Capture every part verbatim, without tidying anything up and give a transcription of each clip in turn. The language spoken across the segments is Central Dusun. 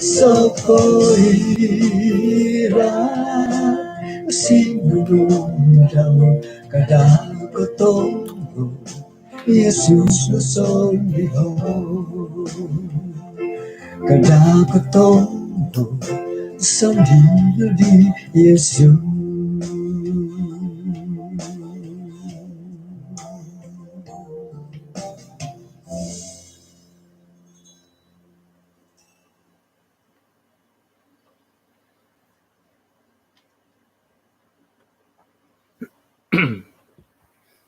Sokoira sinudung dau kada kotomo Yesus sondiho. Kada kotomo sondiho di Yesus.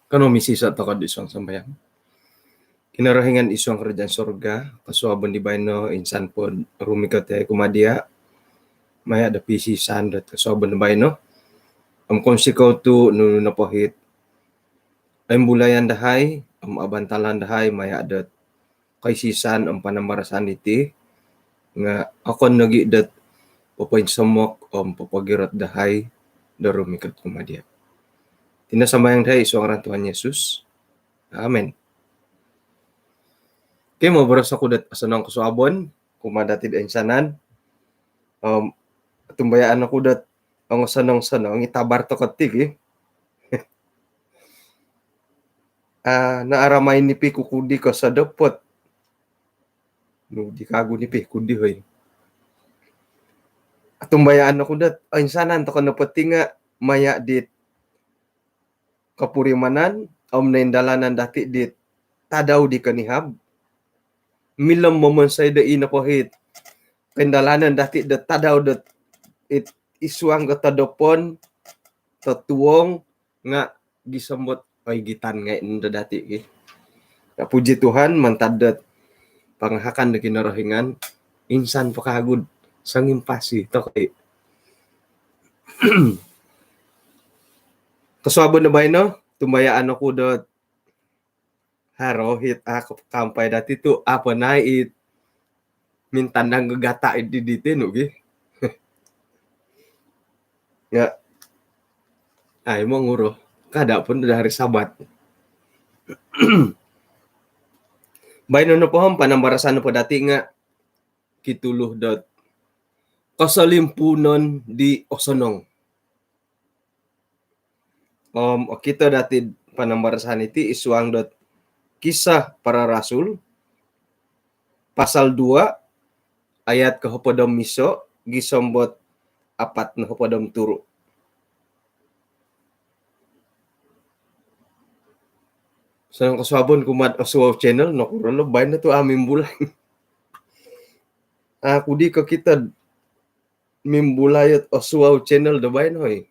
Kanou misisa' toko' di suang sambayang. Kinorohingan i suang karajaan sorga, kosuabon di baino insan po rumikot iyahai kumaa diya' maya' do pisisaan dot kosuabon di baino. Om kounsikou tu' nunu nopo it oimbulayan dahai om abantalan dahai maya' dot koisisan om panambarasan iti nga' okon nogi' dot popoinsomok om popogirot dahai do rumikot kumaa diya'. Iti no sambayang dahai i suang ngaran Tuhan Yesus. Amin. Okey, moboros oku dot osonong kosuabon kumaa dati' do insanan. Om tumbayaan oku dot ongosonong-sonong i tabar toko' ti ki. Ah, naaramai nipi kukudi ko sodopot. Nu di kagu nipi kudi hoi. Tumbayaan oku dot oinsanan toko' nopo ti nga' maya' dit kopurimanan om noindalanan dati' dit tadau di konihab. Milo momonsoi do ino po it koindalanan dati' dot tadau dot it i suang kotodopon totuong nga' gisom dot oigitan ngai' nondo dati' ki. Nga' puji Tuhan mantad dot pangahakan do Kinorohingan insan po kagu dot songimpasi toko' i. Kosuabon do baino tumbayaan oku dot haro it a' kaampai dati' tu' a' po nai' it mintandang gagata' i di diti nu gi. Nga' ai monguro kada' pun do hari Sabat. Baino nopo om panambarasan nopo dati' nga' kitulu dot kosolimpunon di osonong. Om okito dati' panambarasan iti i suang dot Kisah Para Rasul pasal dua ayat kohopod om iso' gisom dot apat nohopod om turu'. Sonong kosuabon kumaa dot Osuau Channel, nokuro lo baino tu' a' mimbulai. A' kudi kokito mimbulai ot Osuau Channel do baino oi.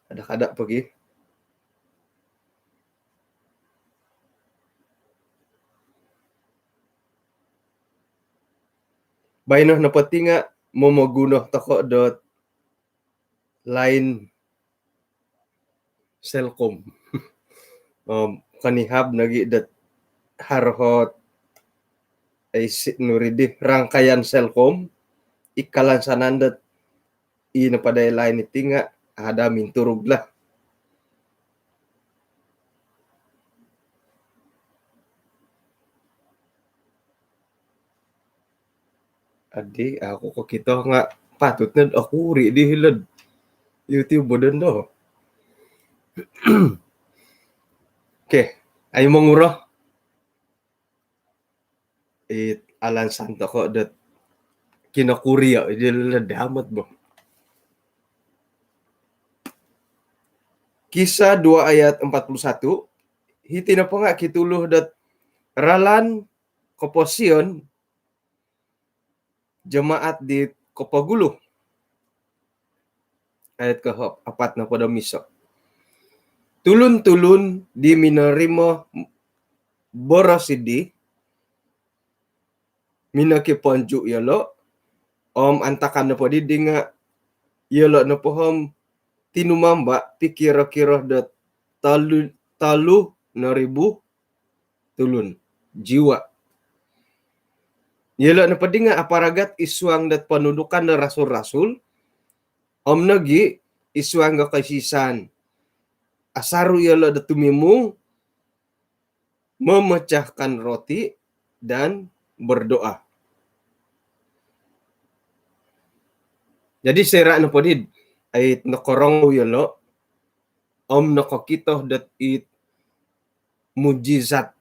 Kada-kada pogi. Baino nopo ti nga' momoguno toko' dot line Celcom. Om konihab nogi' dot haro ot isi nu ri di rangkaian Celcom i kalansanan dot i nopo dai line iti nga' ada minturug lah. Adi, aku kokito nga' patut nod okuri' di hilo'd YouTube bo dondo. Okey, ai monguro. It alansan toko' dot kinokuri' di hilo'd amat bo. Kisah dua ayat empat puluh satu, hiti nopo nga' kitulu dot ralan koposion jemaat di kopogulu. Ayat kohop-, apat nohopod om iso'. Tulun-tulun di minorimo boros iddi minokiponju' iyolo', om antakan nopo diddi nga' iyolo' nopo om tinumamba' pikiro-kiro dot tolu, tolu noribu tulun, jiwa. Iyolo' nopo ddi nga' aparagat i suang dot ponudukan do rasul-rasul, om nogi' i suang do koisisaan. Asaru' iyolo' do tumimung, memecahkan roti dan berdoa. Jadi soira' nopo di, ai, nokorongou yolo' om nokokito dot it mujizat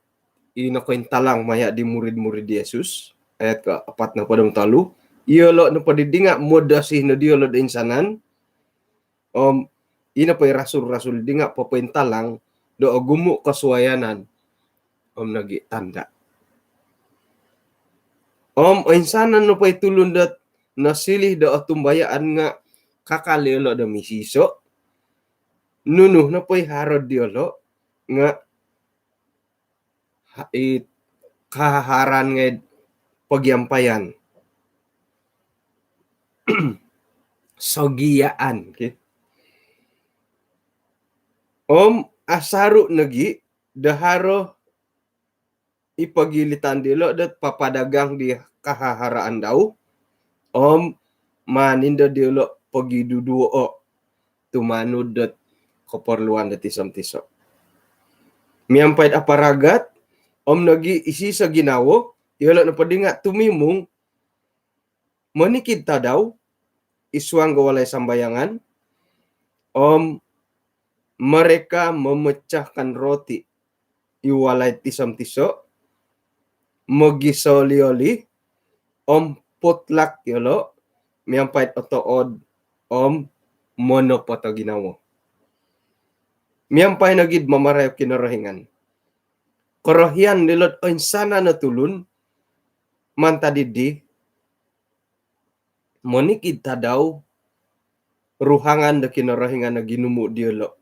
i nokointalang maya' di murid-murid Yesus, ayat kaapat nohopod om tolu, iyolo' nopo di nga' modosi no diyolo' do insanan, om ino po i rasul-rasul di nga' popointalang do ogumu' kosuayanan om nogi' tanda'. Om oinsanan nopo i tulun dot nosilih do otumbayaan nga' kakal iyolo' do misiso'. Nunu nopo i haro diyolo' nga' ha-, i kahaharan ngai'd pogiampayan. Sogiaan, okey. Om asaru' nogi' do haro i pogilitan diyolo' dot papadagang di kahaharaan dau, om maan indo diyolo' pogiduduo' tumanud dot koporluan dot iso-iso. Miampai'd aparagat om nogi' isiso ginawo, iyolo' nopo di nga' tumimung monikid tadau id suang do walai sambayangan, om mereka memecahkan roti i walai tiso-tiso, mogisoli-oli, om potluck yolo', miampai'd otood om monopot o ginawo. Miampai nogi'd mamarai o Kinorohingan. Korohian dilo'd oinsanan o tulun mantad iddi monikid tadau ruhangan do Kinorohingan o ginumu' diyolo'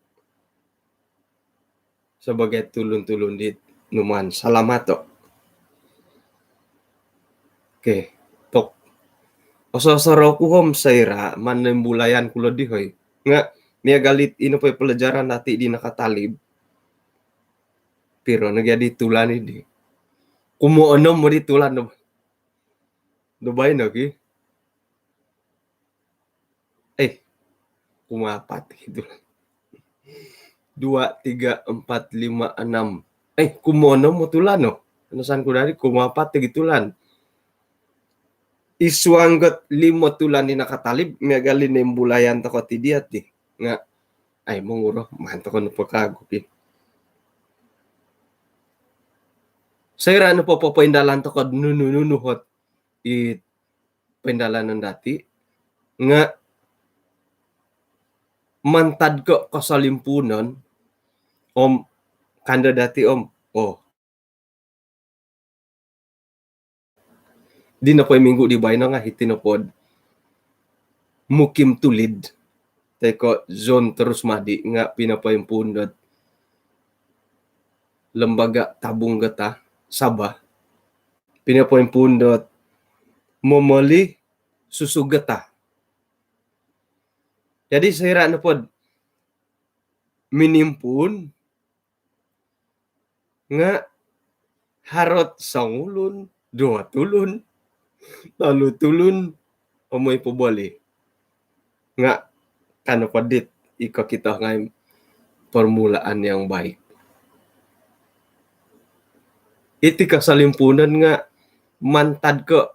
sabagai tulun-tulun dit numaan salamato'. Okey, tok. Oso-osorou ku om soira' maan noimbulayan ku lo di hoi. Nga' miagal it ino po i pelajaran dati' di nakatalib. Piro nogi' di tulan iddi? Kumoonom di tulan do, do baino ki. Eh, kumaapat gitu. Dua, tiga, empat, lima, enam. Eh, kumoonom o tulan, oh. Anasan ku dari kumaapat gitu lan. Id suang dot limo tulan di nakatalib, miagal i noimbulayan toko' ti diyati. Nga', ai, monguro, maan toko' nopo kagu ki. Soira' nopo popoindalan toko'd nunu-nunu ot i poindalanon dati', nga' mantad ko' kosolimpuunon, om kando dati', om, oh. Di nopo i minggu' di baino nga' hiti nopo'd mukim tulid, toi ko' John Terus Madi nga' pinopoimpuun dot Lembaga Tabung Getah Sabah, pinopoimpuun dot momoli susu getah. Jadi soira' nopo'd minimpuun nga' haro ot songulun, duo tulun, tolu tulun, om moi poboli. Nga' kano po dit i kokito ngai' permulaan yang baik. Iti kosolimpuunon nga' mantad ko'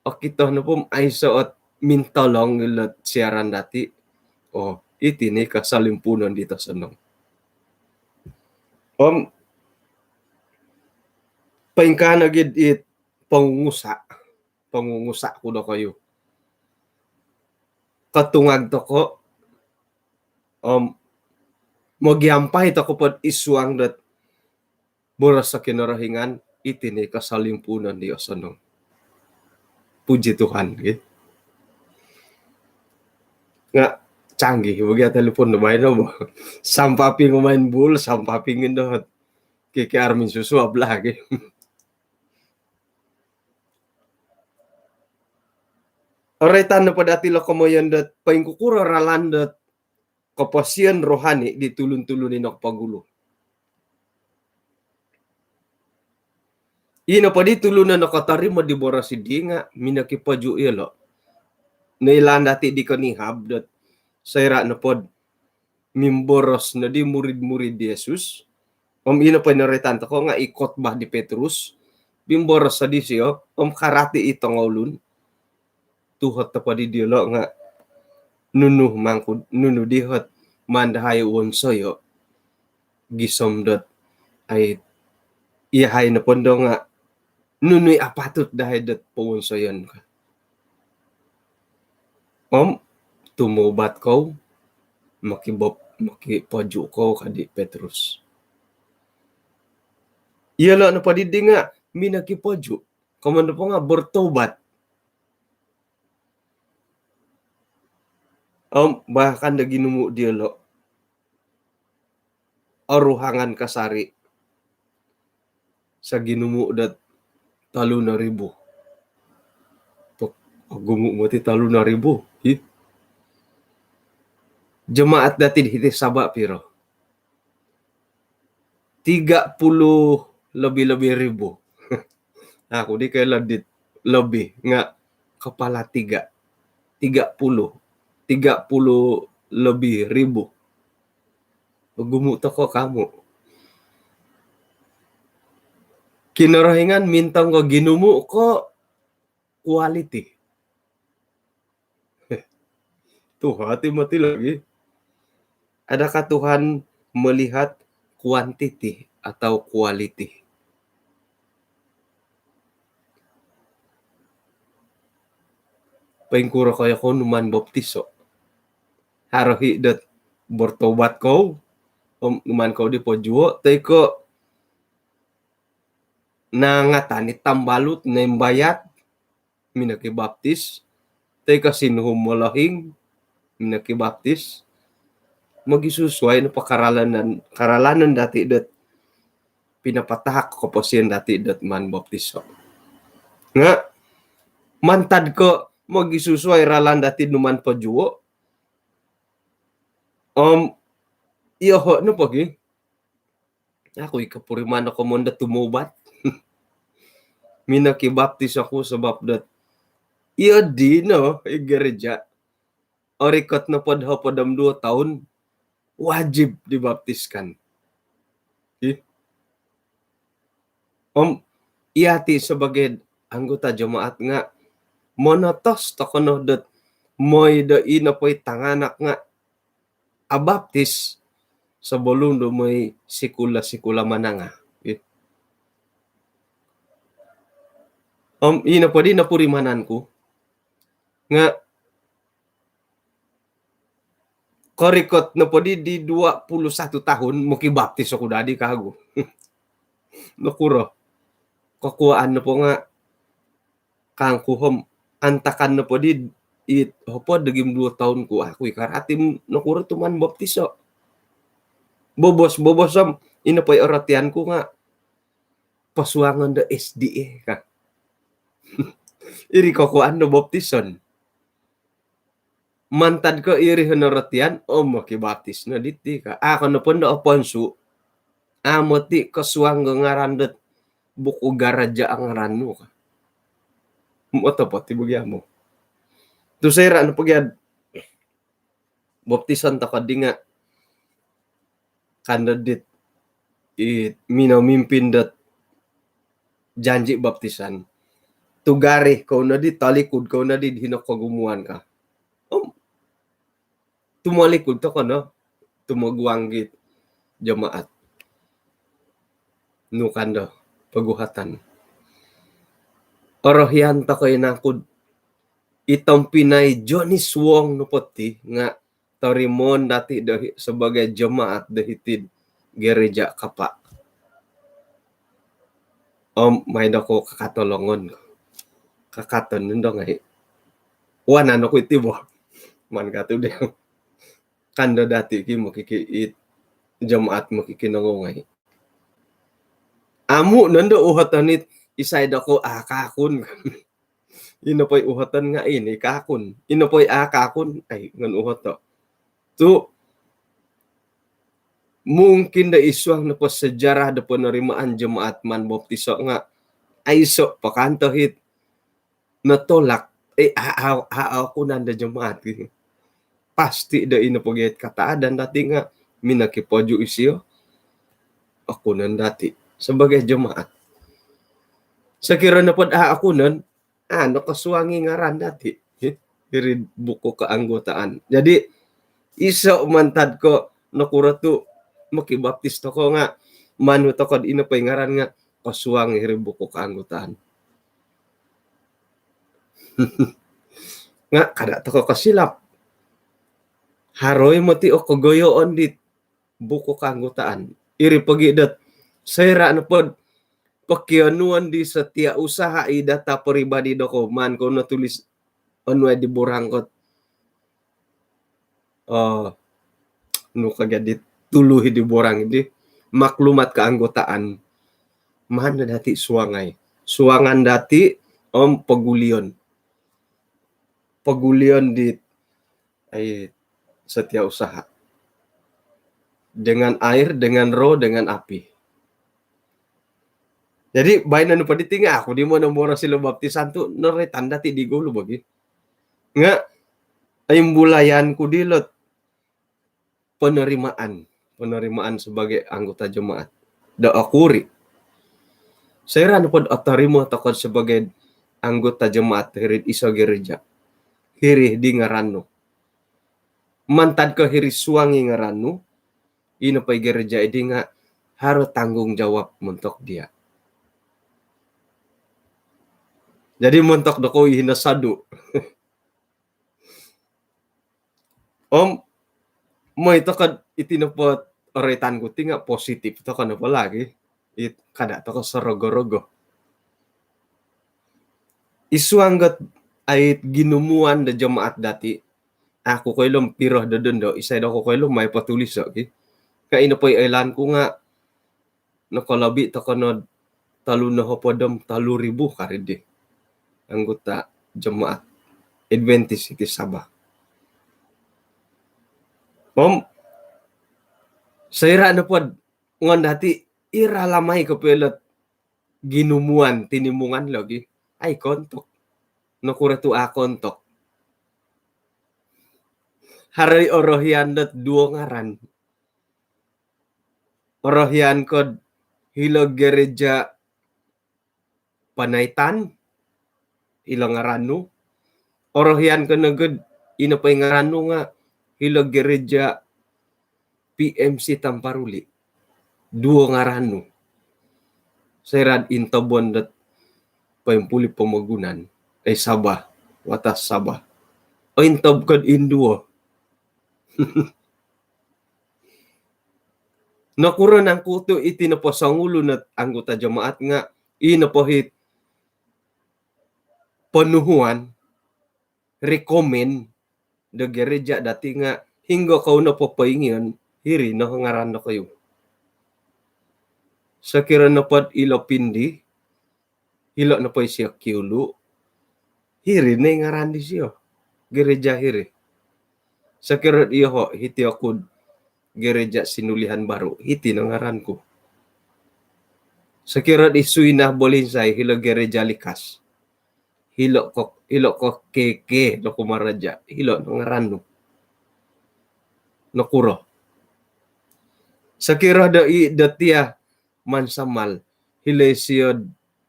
okito nopo om aiso' ot mintolong ilo'd siaran dati'. Oh, iti ni kosolimpuunon dit osonong. Om poingkaa nogi'd it pongungusa', pongungusa' ku dokoyu. Kotungag toko', om mogiampai toko' po'd id suang dot boros o Kinorohingan, iti ni kosolimpuunon di osonong. Puji Tuhan, gitu. Nga' canggih bo gia telefon do baino bo. Sampaping main bul, sampaping indo K K R minsusuab lah, gitu. Oroitan nopo dati' lo komoyon dot poingkukuro ralan dot koposion rohani di tulun-tulun i nokopogulu. Ino po di tulun o nokotorimo di boros iddi nga' minokipoju' iyolo'. Noilaan dati' di konihab dot soira' nopo'd mimboros no di murid-murid Yesus, Om ino po i noroitan toko' nga' i khotbah di Petrus, mimboros o disio om karati i tongoulun. Tuhot nopo di diyolo' nga' nunu mangkud, nunu di ot maan dahai wonsoyo' gisom dot ai, iyahai nopondo nga' nunu i apatut dahai dot powonsoyon ka. Om tumobat kou, mokibop-, mokipoju' kou, ka di Petrus. Iyolo' nopo diddi nga' minokipoju', komoyon nopo nga' bertobat. Om bahkan do ginumu' diyolo' oruhangan kasari' sa ginumu' dot tolu no ribu. Tok, ogumu' moti tolu no ribu. Hi. Jemaat dati' di hiti Sabah piro? Tiga puluh lebih-lebih ribu. Aku di koilo dit lebih nga' kepala tiga. Tiga puluh. Tiga puluh lebih ribu. Ogumu' toko' kamu'. Kinorohingan mintong ko ginumu' ko kualiti. Tuhan ti mati lagi. Adakah Tuhan melihat kuantiti atau kualiti? Poingkuro koyo kou numaan baptiso? Haro i' dot bertobat kou om numaan kou di pojuo', toi ko' nangatan i tambalut, naimbayat, minokibaptis, toi ko' sinuhu molohing, minokibaptis. Mogisusuai nopo karalanan, karalanan dati' dot pinapatahak koposion dati' dot maan baptiso. Nga' mantad ko' mogisusuai ralan dati' numaan pojuo', om iyoho' nopo gi, aku i' kopuriman do komoyon do tumobat. Minokibaptis oku sabap dot iyo dino i gereja, orikot nopo do hopod om duo toun, wajib dibaptiskan. Ih. Om iyati' sebagai anggota jemaat nga' monotos toko' no dot moi do ino po i tanganak nga' abaptis sebelum do moi sikul-sikul manangah. Ih. Om ino po di nopurimanan ku nga' korikot nopo di, di dua puluh satu tahun, mokibaptis oku dadi kagu. Nokuro? Kokuaan nopo nga' kangku om antakan nopo di it hopod om duo toun ku, aku i' karati nokuro tu maan baptiso. Bobos-bobos om ino po i orotian ku nga' posuangon do S D A ka. Iri kokuaan do baptison. Mantad ko' iri honorotian, om mokibaptis no diti ka. A' ko nopo ndo oponsu'. A' moti' kosuang do ngaran dot buku garaja' ngaran nu ka. Motopot i' bo gia mo. Tu soira' nopo gia baptison toko' di nga' kan do dit i minomimpin dot janji baptisan. Tugarih kou nodi, tolikud kou nodi hino kogumuan ka. Om tumolikud toko' no, tumoguang gi jemaat. Nu kan do poguhatan. Orohian toko' i nangkud i tompinai Johnny Suong nopo ti nga' torimoon dati' do hi-, sebagai jemaat do hiti'd gereja' kapa'. Om mai dokou kakato longon. Kakato nondo ngai'. Wanan oku iti bo. Maan katu' di. Kan do dati' ki mokiki-, i jemaat mokikinongou ngai'. Amu' nondo uhoton it isai dokou a' kaakun. Ino po i uhoton nga' ino i kaakun. Ino po i a' kaakun, ai, ngan uhoto'. Tu' mungkin do isuang nopo sejarah do penerimaan jemaat maan baptiso nga' aiso' po kanto hit notolak, eh, a', a', a', a' okunan do jemaat. Pasti' do ino po gia it kataadan dati' nga' minokipoju' isio. akunon dati' sebagai jemaat. Sokiro nopod a' akunon, a' nokosuang i ngaran dati' hiri buku keanggotaan. Jadi iso' mantad ko' nokuro tu' mokibaptis toko' nga' manu toko'd ino po i ngaran nga' kosuang hiri buku keanggotaan. Nga' kada' toko' kosilap. Haro i moti' o kogoyoon dit buku keanggotaan. Iri pogi' dot soira' nopod pokionuon di setiausaha i data peribadi dokou, maan kou no tulis onuai di borang kot, eh, nu ka jadi tulu i di borang di maklumat keanggotaan. Maan no dati' suangai. Suangan dati' om pogulion. Pogulion di ai setiausaha. Dengan air, dengan roh, dengan api. Jadi baino nopo diti nga' aku di monomboros ilo baptisan tu' noroitan dati' di gulu bogi. Nga' imbulayan ku dilo' penerimaan, penerimaan sebagai anggota jemaat. Do okuri'. Soira' nopod otorimo toko'd sebagai anggota jemaat hiri'd iso' gereja'. Hiri di ngaran nu. Mantad ko' hiri suang i ngaran nu, ino po i gereja' iddi nga' haro tanggungjawab montok diya'. Jadi montok dokou i hino sodu'. Om moi toko'd iti nopo oroitan ku ti nga' positif toko' nopo lagi. It kada' toko' sorogo-rogo. I suang got ai ginumuan do jemaat dati', aku koilo om piro do dondo, isai do koilo om mai potuliso' ki. Nga' ino po i oilaan ku nga' nokolobi' toko' nod tolu nohopod om tolu ribu kari'ddi anggota jemaat Adventist iti Sabah. Om soira' nopod ngon dati' ira lamai kopio ilot ginumuan tinimungan logi. Ai kontok. Nokuro tu' a' kontok. Haro i orohian dot duo ngaran. Orohian ko'd hilo' gereja' Panaitan, ilo ngaran nu. Orohian ko nogod ino po i ngaran nu nga' hilo' gereja' P M C Tamparuli. Duo ngaran nu. Soira'd intobon dot poimpuli' pomogunan. Eh, Sabah. Watas Sabah. Ointob ko'd induo. Nokuro nangku tu' iti nopo songulun ot anggota jemaat nga' ii nopo hit ponuhuan, rekomen do gereja' dati' nga' hinggo kou nopo poingion, hiri no ngaran dokoyu. Sokiro nopod ilo Pindi, hilo' nopo isio Kiulu, hiri no i ngaran disio. Gereja' hiri. Sokiro'd iyoho' hiti oku'd gereja' Sinulihan Baru, hiti no ngaran ku. Sokiro'd i Suinah Bolinsai, hilo' gereja' Likas. Hilo' ko, hilo' ko K K do kumaraja', hilo' no ngaran nu. Nokuro. Sokiro do i do tia Mansamal, hilo' isio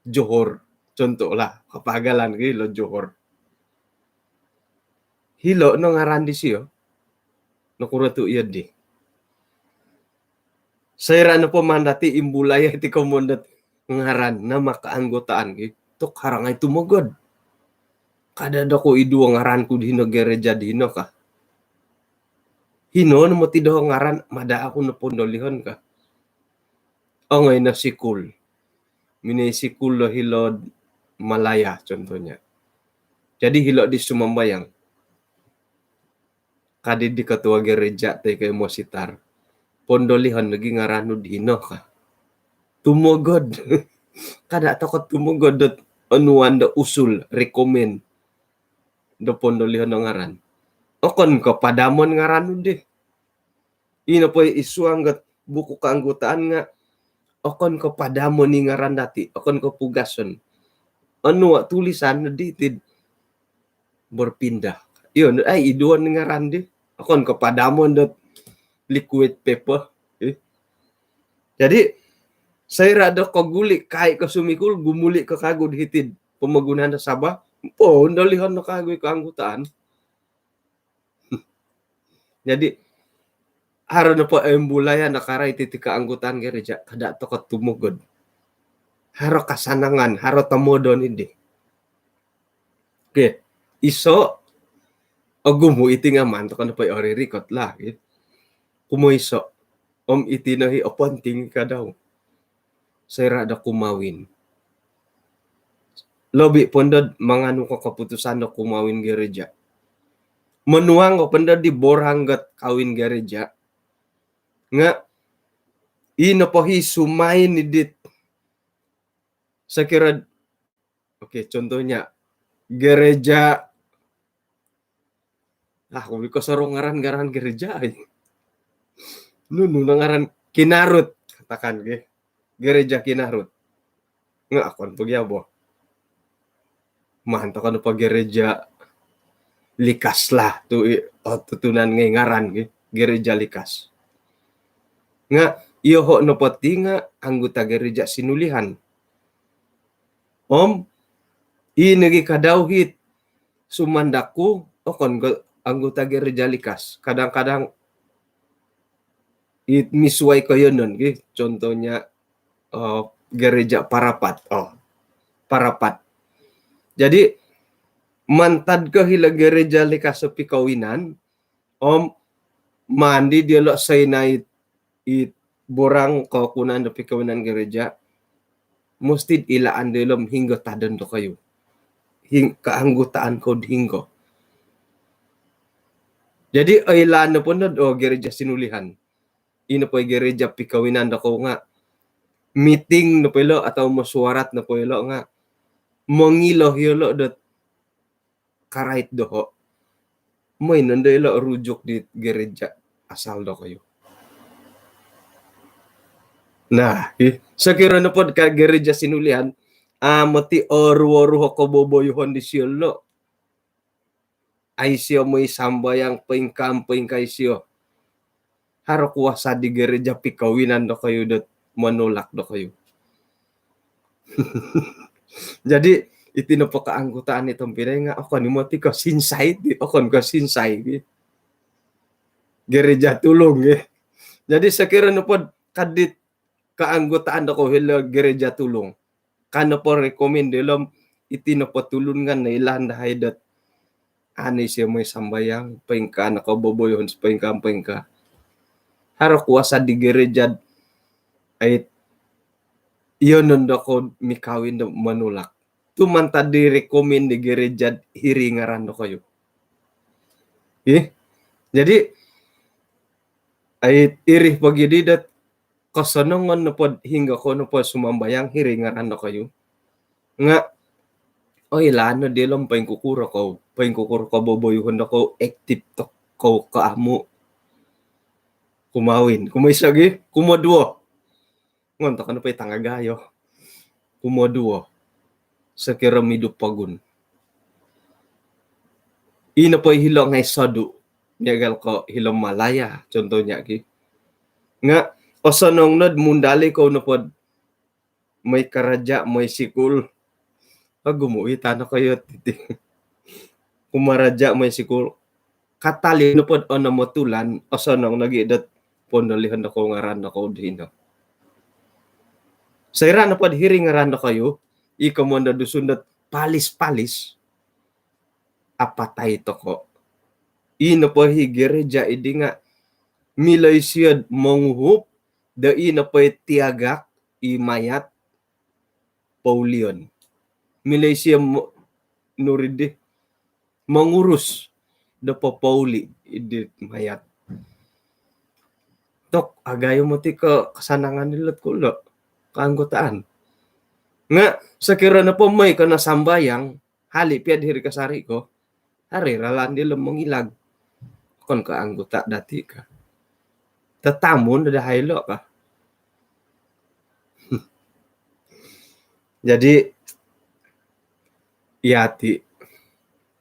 Johor. Contoh lah, kapagalan ko hilo' Johor. Hilo' no ngaran disio. Nokuro tu' iyo di. Soira' nopo maan dati' imbulai iti komoyon dot ngaran, nama keanggotaan ki. Tu' karangai tumogod. Kada' dokou iduo ngaran ku di hino gereja' di hino ka. Hino no moti doho' ngaran, mada' aku no pondolihon ka. Ongoi no sikul. Minoi sikul do hilo'd Malaya contohnya. Jadi hilo' di sumambayang. Kadi di ketua gereja' toi ko' i mositar. Pondolihon lagi ngaran nu'd hino ka. Tumogod. Kada' toko' tumogod dot onuan do usul, rekomen do pondolihon do ngaran. Okon ko' padamon ngaran nu'ddi. Ino po i suang got buku keanggotaan nga' okon ko' padamon i ngaran dati', okon ko' pugason. Onuo' tulisan di tid berpindah. Iyo, ai iduon ngaran di. Okon ko' padamon dot liquid paper. Eh. Jadi, Soira' do koguli' kai ko sumikul, gumuli' ko kagu hiti'd pomogunan do Sabah, poundolihon no kagu i keanggotaan. Jadi, haro nopo imbulayan do karai titi keanggotaan gereja, kada' toko tumogod. Haro kasanangan, haro tomodon idi. Okey, iso', ogumu' iti nga' maan toko nopo i oririkot lah, gitu. Kumoiso', om iti no i oponting kadau. Soira' do kumawin. Lobi' pondo'd manganu ko keputusan do kumawin gereja. Monuang ko pondo'd di borang got kawin gereja. Nga' ino po i sumain idit. Sokiro, okey, contohnya, gereja, ah, aku biko sorong ngaran-ngaran gereja, ai. Nunu no ngaran, Kinarut, katakan, ge. Gereja Kinarut. Nga' okon po gia bo. Maan toko nopo gereja Likas lah, tu i, oh, tutunan ngai' ngaran, ge. Gereja Likas. Nga' iyoho' nopo ti nga' anggota gereja Sinulihan. Om, i nogi kadau hit sumandak ku, okon ko anggota gereja Likas. Kadang-kadang it misuai koiyonon, gi. Contohnya, eh, gereja Parapat. Oh, Parapat. Jadi, mantad ko hilo gereja Likas o pikawinan, om mandi diolo' soinai it borang kokunan do pikawinan gereja, musti ilaan diolo' om hinggo tadon dokoyu. Hing-, keanggotaan kou do hinggo. Jadi, oilaan nopo nod, oh, gereja Sinulihan. Ino po i gereja pikawinan dokou nga', meeting nopo ilo atau mesyuarat nopo ilo nga', mongilo iyolo' dot karait doho', moi nondo ilo rujuk di gereja asal dokoyu. Nah, i, sokiro nopod ka gereja Sinulihan, a, moti oruh-oruh o koboboyohon disio lo'. Ai sio moi sambayang poingkaa-poingkaa isio. Haro kuasa di gereja pikawinan dokoyu dot monolak dokoyu. Jadi, iti nopo keanggotaan i tompinai nga' okon i moti ko sinsai ti, okon ko sinsai ti. Gereja tulung, eh. Jadi, sokiro nopod kadit keanggotaan dokou hilo gereja tulung, ka nopo rekomen dilo' om iti nopo tulun nga' noilaan dahai dot a' no isio moi sambayang, poingkaa no koboboyohon, poingkaa-poingkaa. Haro kuasa di gereja, ai, iyonon dokou mikawin do monolak. Tu mantad di rekomen di gereja hiri ngaran dokoyu. Ih, jadi, ai, iri pogi di dot kosonongon nopod hinggo kou nopo sumambayang hiri ngaran dokoyu. Nga', oilaan no dilo' om poingkukuro kou, poingkukuro koboboyohon dokou, aktif tokou ko amu'. Kumawin, kumoiso gi, kumoduo. Ngon toko nopo i tangagayo. Kumoduo, sokiro midu pogun. Ino po i hilo ngai' sodu', miagal ko hilo Malaya, contohnya ki. Nga' osonong nod mundali kou nopod moi karaja, moi sikul. Ogumu' i tano koyo titi. Kumaraja, moi sikul. Katalib nopod onom o tulan, osonong nogi dot pondolihon dokou ngaran dokou dino. Soira' nopod hiri ngaran dokoyu, i komoyon do Dusun dot palis-palis, apatai toko'. I nopo i gereja idi nga' milo isio'd monguhup do i nopo i tiagak, i mayat, poulion. Milo isio mo-, nuridi, mongurus do popouli' di mayat. Tok, agayo moti ko kasanangan dilo' ku lo', keanggotaan. Nga' sokiro nopo moi ko no sambayang, hali' pia'd hiri kasari' ko, haro i ralan dilo' mongilag. Okon ko anggota dati' ka. Tatamu no dahai lo' ka. Jadi, iya ti,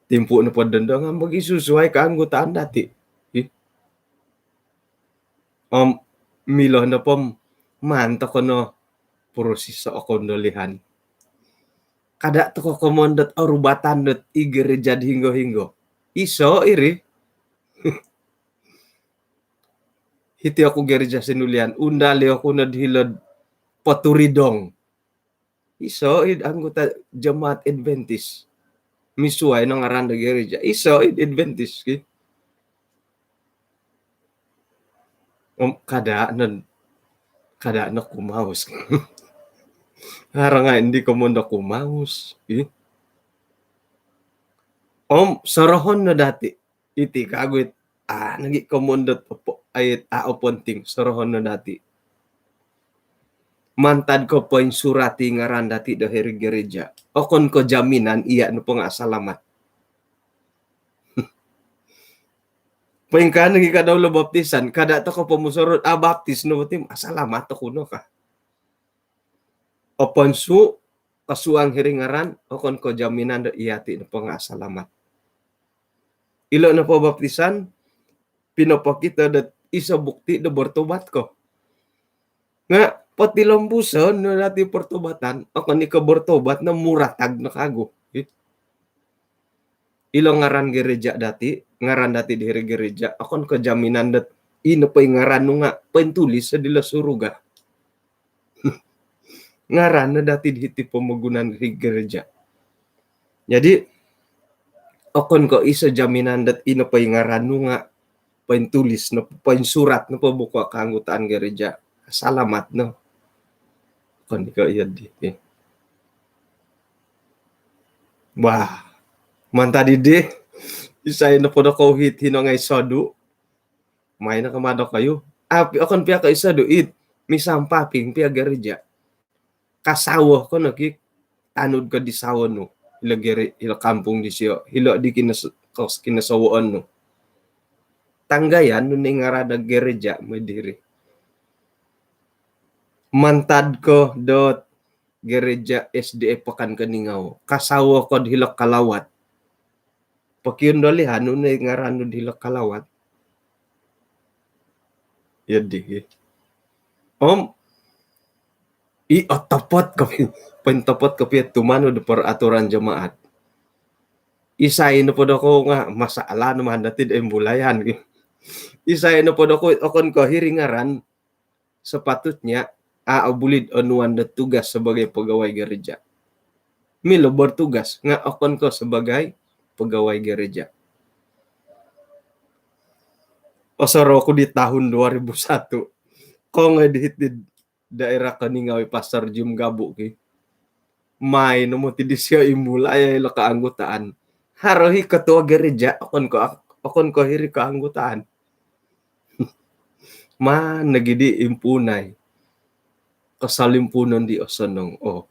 timpu nopo dondo nga' mogisusuai keanggotaan dati'. Ih. Om milo nopo om maan toko no proses o kondolihan. Kada' toko' komoyon dot orubatan dot i gereja di hinggo-hinggo. Iso' iri. Hiti oku gereja Sinulian, undali oku nod hilo'd Poturidong. Iso' id anggota jemaat Adventist. Misuwai no ngaran do gereja. Iso' id Adventist ki. Om kada' no, kada' no kumaus. Haro ngai' indi komoyon do kumaus. Ih. Om sorohon no dati'. Iti kagu it, a' nogi' komoyon dot opo, ai it a' oponting, sorohon no dati'. Mantad ko poinsurat i ngaran dati' do hiri'd gereja, okon ko jaminan iya' nopo nga' asalamat. Poingkaa nogi' ka dau lo baptisan, kada' toko' pomusorou, a' baptis no bo ti, asalamat oku no ka. Oponsu', kosuang hiri ngaran, okon ko jaminan do iyati' nopo nga' asalamat. Ilo' nopo baptisan, pinopokito dot iso' bukti do bertobat ko. Nga' potilombuson no dati' pertobatan, okon i ko bertobat no muratag no kagu. Ilo ngaran gereja dati', ngaran dati' di hiri gereja, okon ko jaminan dot ino po i ngaran nu nga' pointulis dilo suruga. Ngaran no dati' di hiti pomogunan hiri gereja. Jadi, okon ko iso jaminan dot ino po i ngaran nu nga' pointulis no, poinsurat no po buku keanggotaan gereja, salamat no. Okon ko iyo di. Bah, mantad di, isai nopo do kouhit hino ngai' sodu'. Mai no kama dokoyu. Api, okon pia ko iso duit. Misampaping pia gereja. Kasawo ko no ki, tanud ko di sawo nu. Hilo gere-, hilo kampung disio. Hilo di kinos-, kos-, kinosowoon nu. Tanggayan nu ni ngaran do gereja mai diri. Mantad ko dot gereja S D A Pekan Keningau. Kasawo kod hilo Kalawat. Pokiundolihan nu ni ngaran nu hilo Kalawat. Iyo di. Om i otopot kopi, pointopot kopi tumanud peraturan jemaat. Isai nopo dokoyu nga' masalah no mantad dati' do imbulayan. Isai nopo dokoyu okon ko hiri ngaran, sepatutnya a' obuli onuan do tugas sebagai pegawai gereja. Milo bertugas nga' okon ko sebagai pegawai gereja. Osorou ku di tahun dua ribu satu. Kongoi di hiti'd daerah Keningau i Pastor Jim Gabu ki. Mai no moti disio imbulai ilo keanggotaan. Haro i ketua gereja, okon ko, okon ko hiri keanggotaan. Maan nogi di impuunai. Kosolimpuunon di osonong. Oh,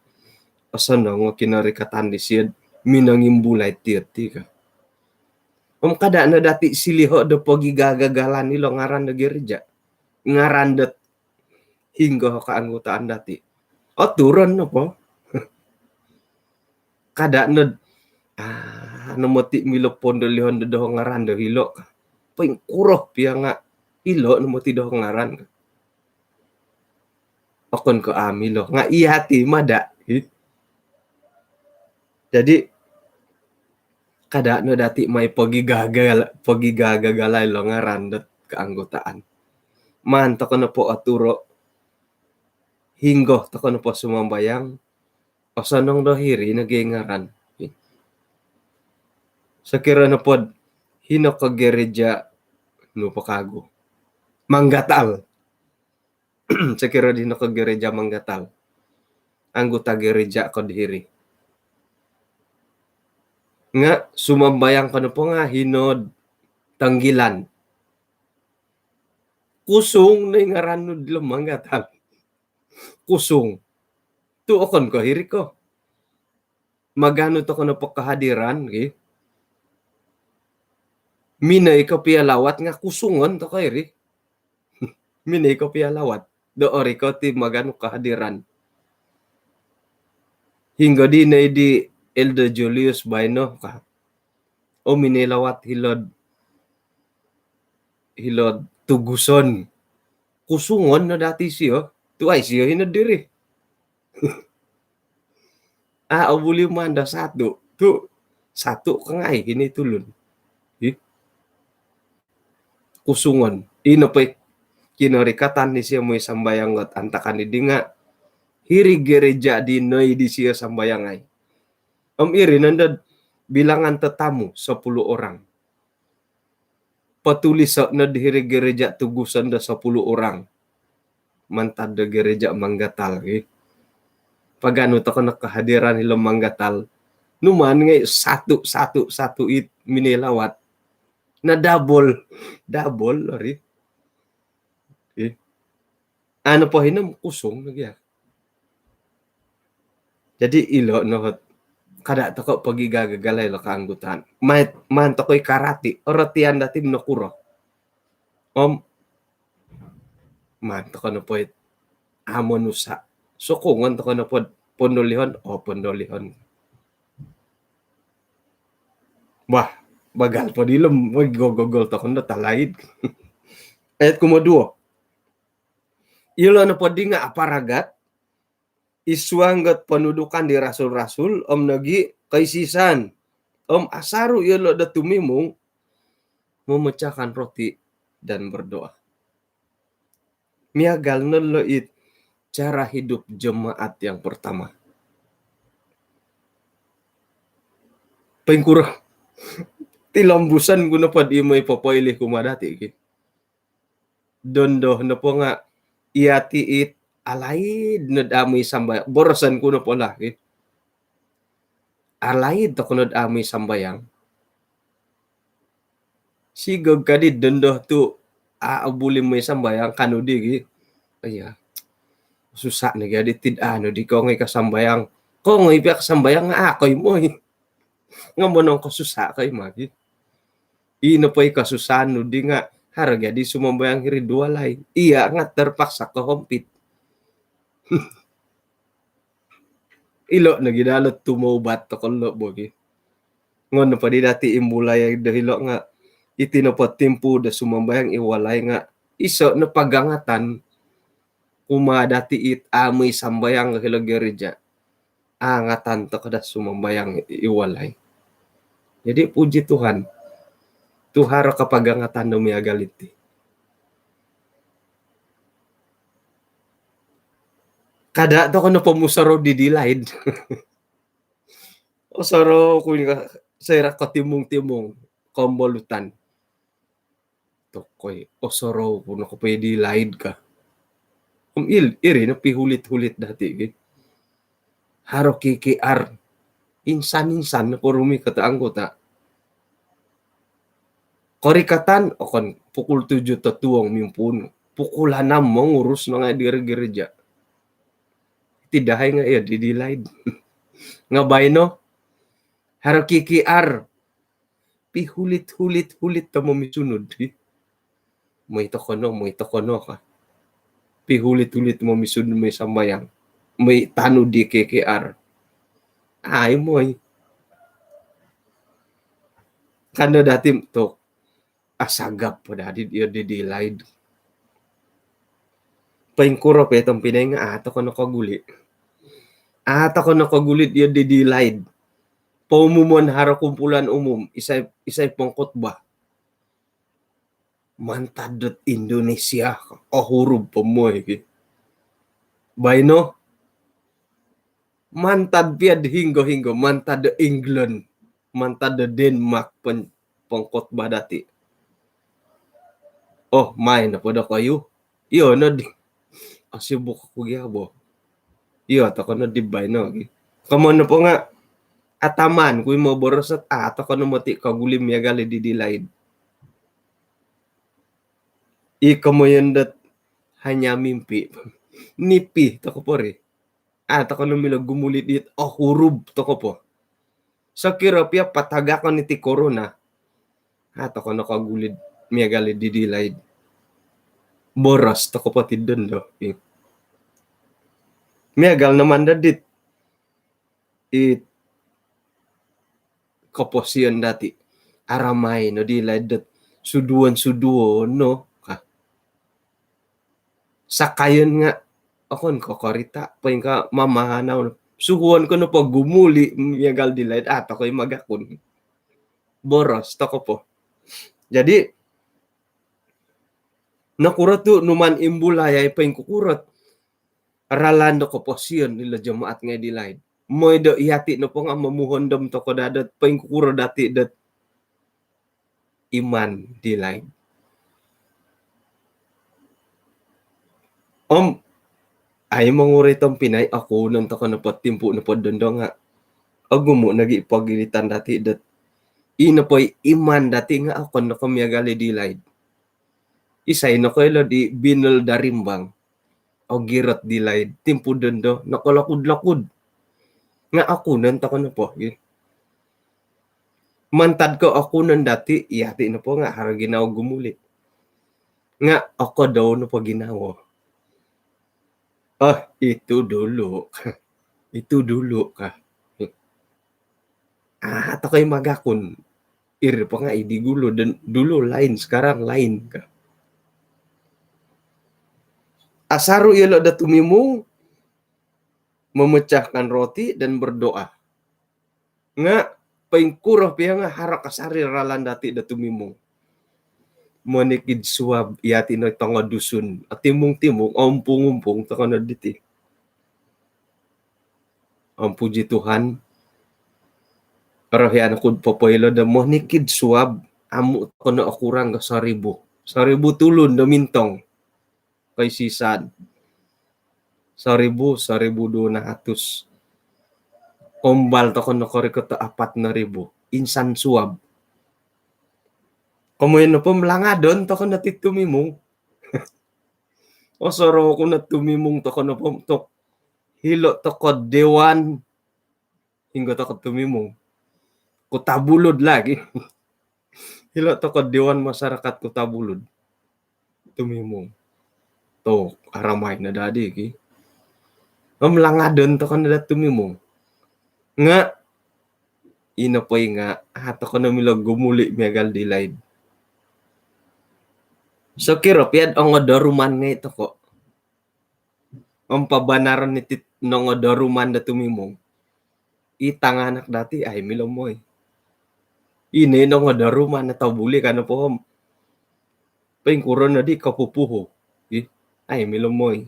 osonong o kinorikatan disio minongimbulai tiyo ti ka. Om kada' no dati' siliho do pogigagagalan ilo ngaran do gereja. Ngaran dot hinggo keanggotaan dati'. Oturon nopo. Kada' nod, a' no moti milo pondolihon do doho ngaran do hilo ka. Poingkuro pia nga' hilo no moti doho ngaran ka. Okon ko a' milo. Nga' iyati' mada'. Hi. Jadi, kada' no dati' mai pogigagal-, pogigagagalai lo ngaran dot keanggotaan. Maan toko nopo oturo, hinggo toko nopo sumambayang, osonong do hiri nogi ngaran. Sokiro nopod hino ko gereja nu po kagu. Manggatal. Sokiro di hino ko gereja Manggatal. Anggota gereja kod hiri. Nga' sumambayang ko nopo nga' hinod Tanggilan. Kusung no i ngaran nu dilo Manggatal. Kusung. Tu' okon ko hiri ko. Maganu toko nopo kehadiran, ki. Minoi ko pia lawat nga' kusungon toko iri. Minoi ko pia lawat. Do orikot i maganu kehadiran. Hinggo di nai di Elder Julius baino ka. O, minoi lawat hilo'd, hilo'd Tuguson. Kusungon no dati' sio. Tu' ai sio hino diri. A' obuli maan do satu. Tu' satu ka ngai' kini tulun. Ih. Kusungon. Ino po i kinorikatan disio mooi sambayang ot antakan di nga' hiri gereja di noi disio sambayangai. Om iri nondo bilangan tetamu, sepuluh orang. Potuliso' nod hiri gereja tuguson do sepuluh orang. Mantad do gereja Manggatal, ki. Paganu toko no kehadiran hilo Manggatal. Numaan ngai' satu, satu, satu it minilawat. Na double. Double, ori. Ki. Anu po hino kusung lagi ya. Jadi ilo no, kada' toko' pogigagal-gagal ilo keanggotaan. Maan, maan toko' i karati, orotian dati' nokuro. Om maan toko' nopo it amu nusa'. Sokongon toko' nopo pondolihon, o pondolihon. Bah, bagal po dilo, gogogol toko' no talaid. Ayat kumoduo. Ilo nopo di nga' aparagat id suang dot ponudukan di rasul-rasul, om nogi' koisisan, om asaru' iyolo' do tumimung, memecahkan roti dan berdoa. Miagal no lo it cara hidup jemaat yang pertama. Poingkuro tilombuson ku nopo di mooi popoilih kumaa dati', ki. Dondo nopo nga' iyati' it alaid nod amu i sambayang. Boroson ku nopo lah, ki. Alaid toko nod amu i sambayang. Sigog kadi dondo tu' a' obuli mooi sambayang kanu di, ki. Iya. Susa' nogi adi tid anu di kongoi kasambayang. Kongoi pia kasambayang nga' a' koi mooi. Nga' monong kosusa' koi magi. Ino po i kasusahan nu di nga' haro gia di sumambayang hiri duo lai. Iya nga' terpaksa kohompit. Ilo' nogi dalo' tumoubat toko' lo' bogi. Ngon nopo di dati' imbulai do hilo' nga' iti nopo timpu do sumambayang i walai nga' iso' no pagangatan kumaa dati' it amu i sambayang hilo' gereja. Angatan toko' daa sumambayang i walai. Jadi puji Tuhan. Tu' haro kapagangatan do miagal iti. Kada' toko' no pomusorou di dilaid. Osorou ku ni ka soira' kotimung-timung kombolutan. Tokoi, osorou ku no kopio di laid ka. Om il, iri no pihulit-hulit dati', ki. Haro K K R. Insan-insan no porumi kata anggota. Korikatan, okon pukul tujuh totuong mimpuun. Pukul anam mongurus no ngai' di gereja. Ti dahai nga' iyo di dilaid. Nga' baino, haro K K R. Pihulit-hulit-hulit to momisunud, hi. Mooi toko' no, mooi toko' no ka. Pihulit-hulit momisunud, mooi sambayang. Mooi tanud di K K R. Ai, mooi. Kando dati' tu' asagap po dadi iyo di dilaid. Poingkuro po iyo tompinai nga' a' toko' no koguli'. A' toko' no koguli' iyo di dilaid. Poumumon haro kumpulan umum, isai, isai pongkhutbah. Mantad dot Indonesia, ohurub po mooi, ki. Baino, mantad pia'd hinggo-hinggo, mantad do England, mantad do Denmark, pon-, pongkhutbah dati'. Oh, main nopo dokoyu? Iyo nodi. Asibuk oku gia bo. Iyo toko' nodi baino gi. Komoyon nopo nga' ataman ku i moboros ot a' toko' no moti koguli' miagal i di dilaid. I komoyon dot hanya mimpi. Nipi toko' po ri. A' toko' no milo gumuli' dit ohurub toko' po. Sokiro pia patagakon iti korona, a' toko' no koguli' miagal i di dilaid. Boros toko' po ti dondo. Miagal no mantad dit i koposion dati'. Aramai no dilaid dot suduon-suduon no ka. Sakayon nga' Okon ko korita, poingkaa mamanau. Suhuon ko nopo gumuli miagal di laid, a' toko i magakun. Boros toko po. Jadi, nokuro tu numaan imbulai ai poingkukuro ralan do koposion dilo jemaat ngai di laid. Moi do iyati nopo nga momuhondom toko daa dot poingkukuro dati dot iman di laid. Om, ai monguri tompinai, okunon toko nopo timpu nopo dondo nga ogumu nogi pogilitan dati dot i nopo i iman dati nga okon no ko miagal i di laid. Isai no koilo di binul darimbang, ogirot di laid, timpu dondo nokolokud-lokud. Nga okunon toko nopo gi. Mantad ko okunon dati, iyati nopo nga haro ginawo gumuli. Nga okodou nopo ginawo. Oh, itu dulu. Itu dulu ka. A' toko i magakun. Iri po nga i di gulu, dan dulu lain, sekarang lain ka. Asaru iyolo do tumimung, memecahkan roti dan berdoa. Nga poingkuro pia nga haro kasari ralan dati do tumimung. Monikid suab, iyati no tongo Dusun. Timung-timung, ompung-ompung toko no diti. Om puji Tuhan, orohian kud popoilo do monikid suab, amu toko no okurang ko soribu. Soribu tulun do mintong. Koisisan. Soribu, soribu duo nahatus. Ombal toko no korikot apat no ribu. Insan suab. Komoyon nopo om langadon toko no ti tumimung. Osorou ku no tumimung toko nopo om tok. Hilo toko dewan. Hinggo toko tumimung. Kota Belud lagi. Hilo toko Dewan Masyarakat Kota Belud. Tumimung. Tok, aramai no dadi ki. Om langadon toko no daa tumimung. Nga i nopo i nga, a' toko no milo gumuli miagal di laid. Sokiro pia do ongodoruman ngai toko. Om pabanaron iti nongodoruman do tumimung. I tanganak dati, ai milo moi. I nongodoruman do tobuli ka nopo om. Poingkuro nodi kopupuhu. Ih, ai milo moi.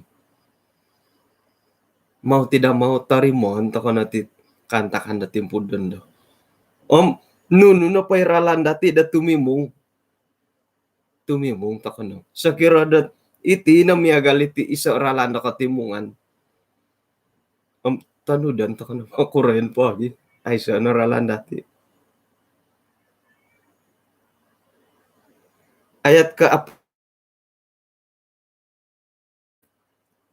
Mau tidak mau torimoon toko no ti kaantakan do timpu dondo. Om, nunu nopo i ralan dati do tumimung. Tumimung toko no. Sokiro dot iti no miagal iti iso ralan do kotimungan. Om, tonudon toko no. Okuro i po gi. Aiso no ralan dati. Ayat ke ap-,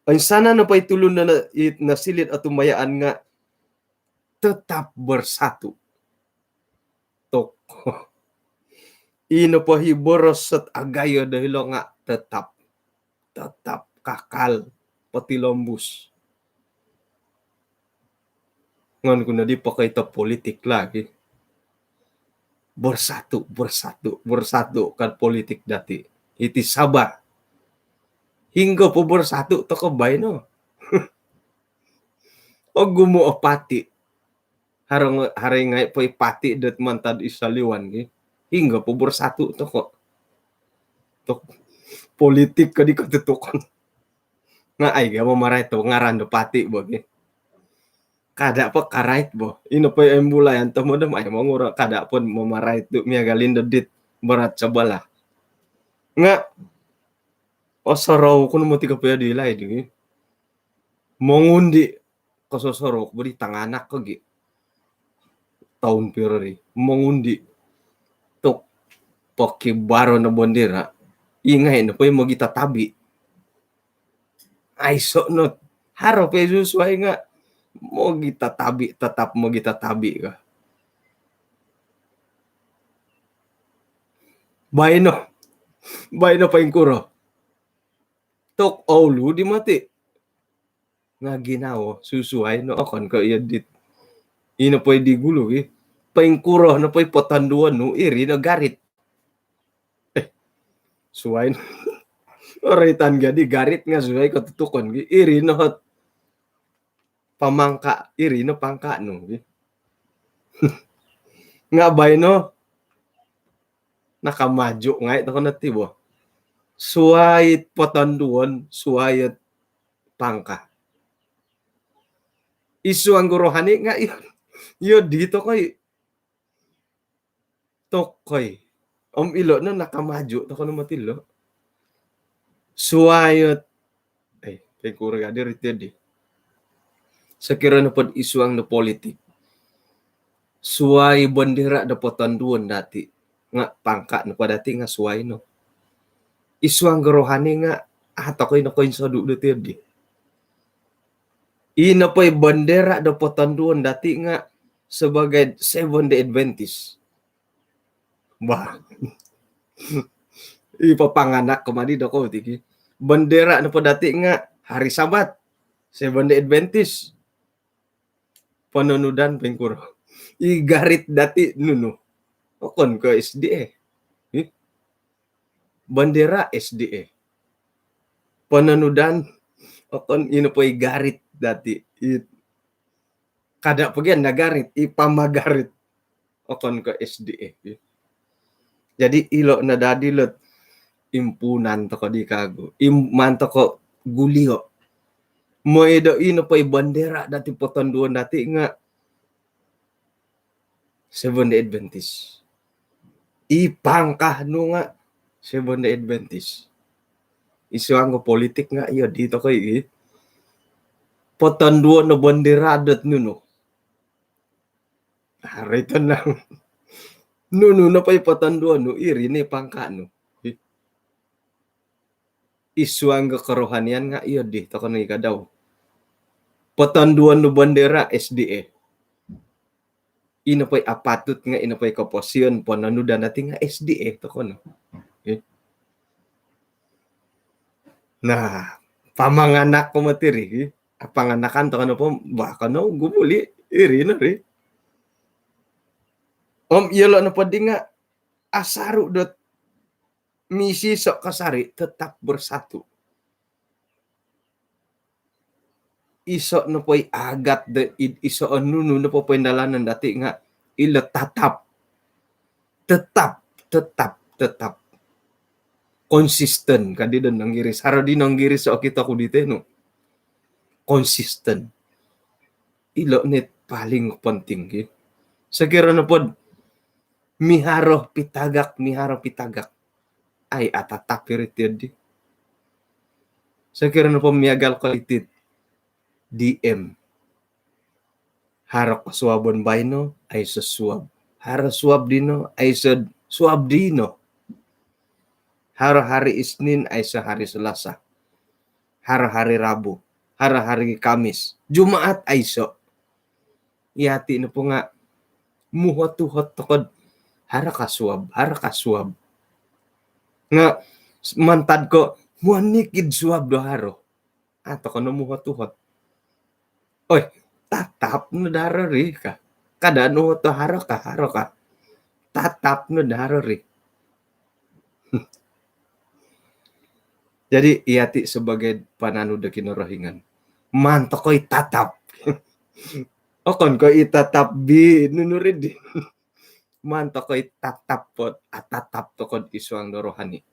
oinsanan nopo i tulun no, i, nosiliu otumbayaan nga tetap bersatu. Tok. I nopo i boros dot agayo do hilo nga tetap. Tetap kakal potilombus. Ngan ku nodi pokoito politik lagi. Bersatu, bersatu, bersatu kan politik dati. Iti Sabah. Hinggo po bersatu toko baino. Ogumu o parti. Haro nga-, haro ngai po i parti dot mantad id soliwan gi. Hinggo po bersatu toko. Tok politik kadi katutukan. Nga ai ga mamarait tu ngaran do parti bo gi. Kada po karait bo. Ino po i embulayan tomod om ai monguro kada po mamarait tu miagal indo dit berat sebelah. Nga osorou ku no moti kopio di laid gi. Mongundi kososorou ku bo di tanganak ko gi. Toun piro ri. Mongundi. Tok pokibaro no bendera. Ingai no po i mogitatabi. Aiso no. Haro po i susuai nga mogitatabi, tetap mogitatabi ka. Baino. Baino poingkuro. Tok oulu di moti. Nga ginawo, susuai no okon ko iyo dit. Ino po i di gulu gi. Poingkuro no po i potonduon nu, iri no garit. Eh, suai no. Oroitan gadi garit nga suai ko tutukon gi. Iri no hot pamangka, iri no pangka nu gi. Nga baino nakamaju ngai toko no ti bo. Suai potonduon, suai pangka. Isu anggo rohani nga iyo, iyo di tokoi. Tokoi. Om ilo no nakamaju toko no mati lo. Suai ot, eh, pengkuro gadi riti di. Sekiranya pod isuang do politik. Suai bendera do potonduon dati. Nga pangka no po dati nga suai no. Isuang do rohani nga, ah, tokoi no koinsodu do ti di. Ino poi bendera do potonduon dati nga sebagai Seven Day Adventist. Bah. I papanganak kemadi doko tiki. Bendera no po dati nga hari Sabat. Seven Day Adventist. Pononudan pengkuro. I garit dati nunu. Okon ko S D A. Ih. Bendera S D A. Pononudan, okon ino poi garit dati. I, kada pogian na garit, i pamagarit. Okon ko S D A. Jadi ilo no dadi lot impunan toko di kagu. Im-, maan toko gulio. Mooi do ino poi bendera dati potonduon dati nga Seven Day Adventist. I pangka nu nga Seven Day Adventist. Isuang do politik nga iyo di tokoi. Potonduon no bendera dot nunu. Hari tenang. Nunu no poi potonduon nu, iri ni pangka nu. Isuang do kerohanian nga iyo di toko no i kadau. Potonduon nu bendera S D A. Ino poi apatut nga ino poi koposion pononudan dati nga S D A toko no. Eh. Nah, pamanganak ko mati ri. Apanganakan toko no po, bah kono gumuli, iri no ri. Om iyolo no po di nga asaru dot misi sok kasari tetap bersatu. Iso no poi agat de id iso o nunu no po poindalanan dati nga ilo tatap. Tetap, tetap, tetap. Konsisten kadi do nonggiris. Haro di nonggiris o kito ku di tenu. Konsisten. Ilo ni paling penting ki. Sekiranya pod miharo pitagak, miharo pitagak. Ai, atatap iri tiyo di. Sekiranya po miagal ko itit D M. Haro kosuabon baino, aiso suab. Haro suab dino, aiso suab dino. Haro hari Isnin, aiso hari Selasa. Haro hari Rabu. Haro hari Kamis. Jumaat aiso. Iyati nopo nga muhot-uhot tokod haro ka suab, haro ka suab. Nga mantad ko monikid suab do haro. Ato kono muhot-uhot. Oi, tatap no do haro ri ka. Kada no uhot do haro ka, haro ka. Tatap no do haro ri. Jadi, iyati sebagai pananu do Kinorohingan. Maan tokoi tatap. Okon ko i tatap bi nunu ri di. Maan tokoi tatap pod, atatap tokod id suang do rohani.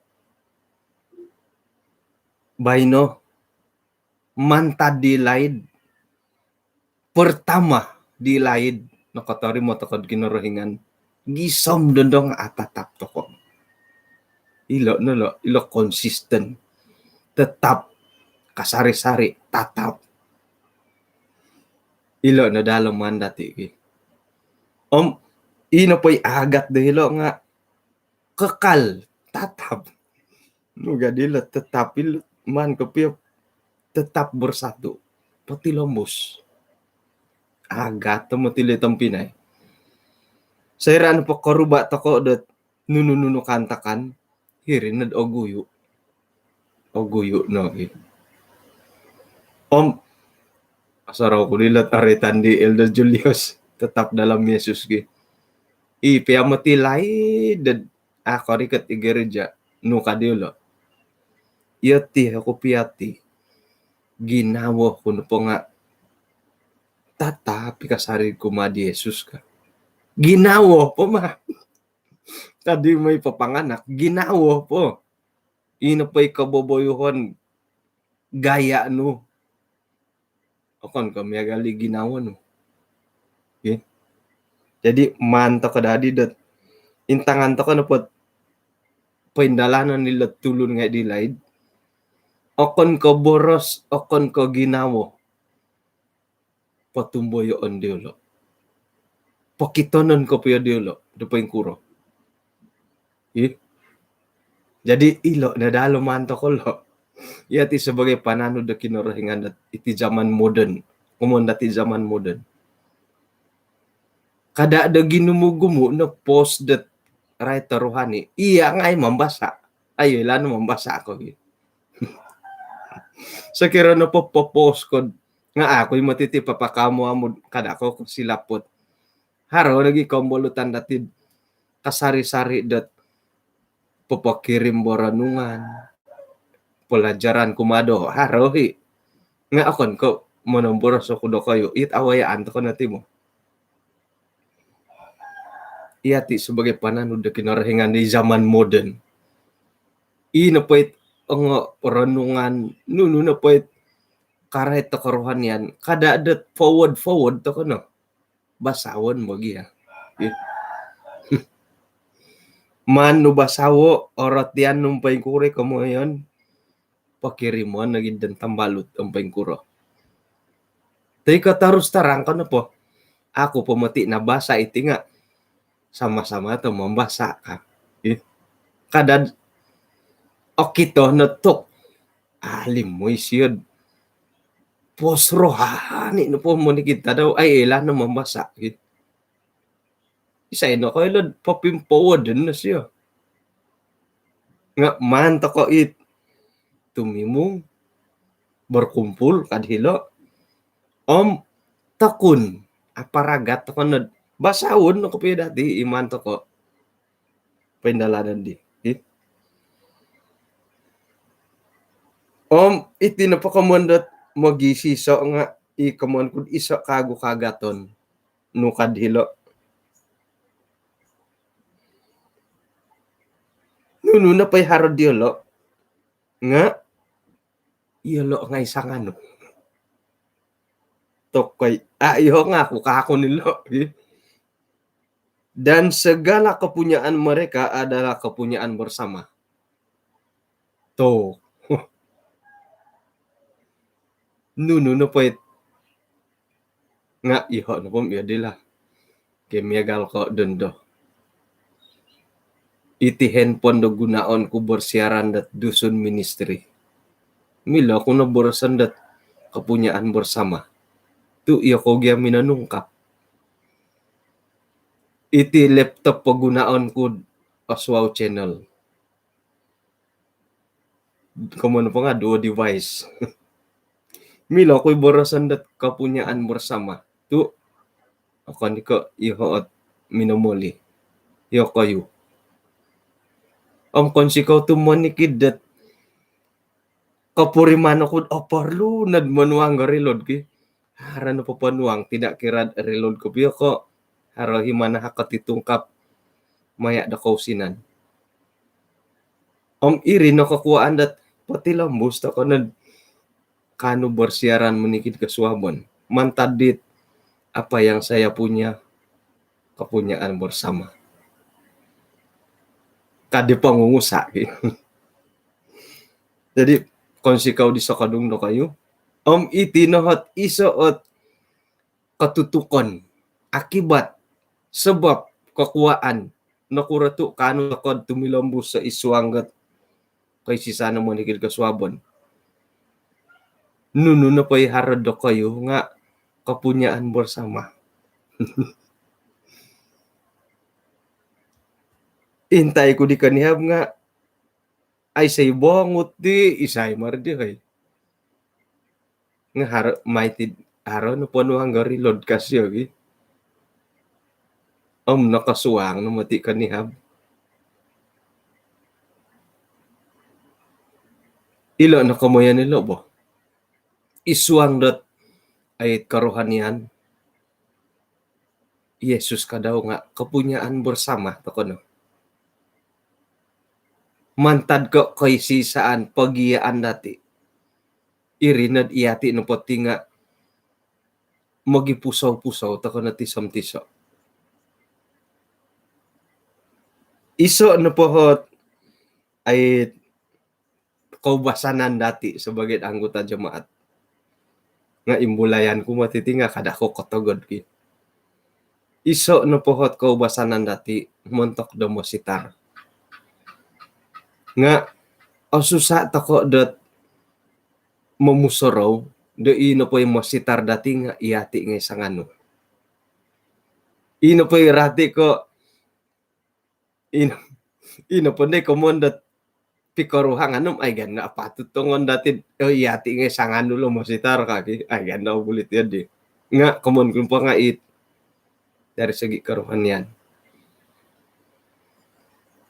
Baino, mantad di laid, pertama di laid, nokotorimo tokod Kinorohingan, gisom dondo nga atatap toko. Ilo no lo, ilo konsisten. Tetap, kasari-sari, tatap. Ilo no dalem maan dati ki. Om, ino poi agat do ilo nga kekal, tatap. Nu gadi lo tetap ilo, maan kopio tetap bersatu. Potilombus. Agat tomod ilo tompinai. Soira nopo koruba toko dot nunu-nunu kaantakan, hiri nod oguyu. Oguyu no ki. Om, sorou ku di lot aritan di Elder Julius, tetap dalam Yesus ki. I pia moti laid dot, ah, korikot i gereja, nu ka diolo. Iyo ti, oku pia ti. Ginawo ku nopo nga' tatap i kasari kumaa di Yesus ka. Ginawo po ma. Tadi mai papanganak, ginawo po. Ino po i koboboyuhon gaya nu. Okon ko miagal i ginawo nu. Okey. Jadi, maan toko dadi dot intangan toko nopo poindalanon ilo tulun ngai' di laid. Okon ko boros, okon ko ginawo. Potumboyoon diolo'. Pokitonon kopio diolo' do poingkuro. Ih. Jadi, ilo' no daa lo maan toko lo'. Iyo ti sebagai pananud do Kinorohingan dot iti zaman moden. Komoyon dati zaman moden. Kada' do ginumu-gumu no post dot writer rohani. Iya ngai' mambasa'. Ayo ilaan no mambasa' ko gi. Sokiro nopo popost ko nga' aku i moti ti papakamu-amu, kada' ko kosilap ot. Haro lagi kombolutan dati kasari-sari dot popokirim bo renungan, pelajaran kumaa do, haro i. Nga' okon ko monomboros oku dokoyu, it awayaan toko no ti mo. Iyo ti sebagai pananud do Kinorohingan di zaman moden. Ino po it ongo renungan, nunu nopo it karait do kerohanian, kada' dot forward-forward toko no. Basaon bo gia. Ih. Maan nu basao', orotian nu om poingkuro i komoyon, pokirimon lagi dan tambalut om poingkuro. Toi ko terus terang ko nopo, aku po moti nabasa' iti nga' sama-sama to mambasa' ka. Ih. Kada' okito no tok. Alim moi siod. Post rohani nopo monikid tadau, ai ilaan no mambasa' gi. Isai no koilo'd popimpowoden no sio. Nga' maan toko it tumimung, berkumpul kad hilo'. Om tekun, aparagat toko nod basaon no kopio dati i maan toko poindalanon di. Ih. Om iti nopo komoyon dot mogisiso' nga' i komoyon ku'd iso' kagu kagaton nu kad hilo'. Nunu nopo i haro'd iyolo' nga' iyolo' ngai' sanganu. Tokoi, a' iyo nga' aku, ka aku nilo'. Dan segala kepunyaan mereka adalah kepunyaan bersama. Tu. Nunu nopo it nga' iyoho' nopo om iyo dilo'. Okey, miagal ko dondo. Iti handphone do gunaon ku bersiaran dot Dusun Ministry. Milo ku no boroson dot kepunyaan bersama. Tu' iyokou gia minonungkap. Iti laptop po gunaon ku'd Oswau Channel. Komoyon nopo nga' duo device. Milo ku i boroson dot kepunyaan bersama. Tu' okon i ko' iyoho' ot minomoli. Iyokoyu. Om kounsikou tu' monikid dot kopuriman oku'd oporlu nod monuang do reload ki. Haro no poponuang, tidak kira'd reload kopio ko' haro i manahak ot i tungkap maya' do kousinan. Om iri no kokuwaan dot potilombus toko nod kaanu bersiaran monikid kosuabon. Mantad dit apa yang saya punya, kepunyaan bersama. Ka di pongungusa' ki. Jadi, kounsikou di sokodung dokoyu. Om iti no ot iso' ot kotutukon, akibat, sebab, kokuwaan, nokuro tu' kaanu toko'd tumilombus so id suang dot koisisan monikid kosuabon. Nunu nopo i haro'd dokoyu nga' kepunyaan bersama. Intai ku di konihab nga' ai isai bongut di, isai mar di, hoi. Nga' haro, mai ti haro no ponuang do reload ka sio gi. Om nokosuang no moti konihab. Ilo no komoyon ilo bo. Id suang dot ai kerohanian Yesus ka dau nga kepunyaan bersama toko no. Mantad ko koisisaan pogiaan dati. Iri nod iyati nopo ti nga mogipusou-pusou toko no tiso-tiso. Iso nopo ot ai koubasanan dati sebagai anggota jemaat. Nga imbulayan ku moti ti nga kada ko kotogod ki. Iso nopo ot koubasanan dati montok do mositar. Nga osusa toko dot momusorou do i nopo i mositar dati nga iyati ngai sanganu. I nopo i rati ko i nopo ndai komon dot pikoruhang anu om ai ganda apatut tongon dati, oh, iyati ngai sanganu lo mositar kaki, ai ganda obulit ya di. Nga komon kumpa ngait dari segi kerohanian.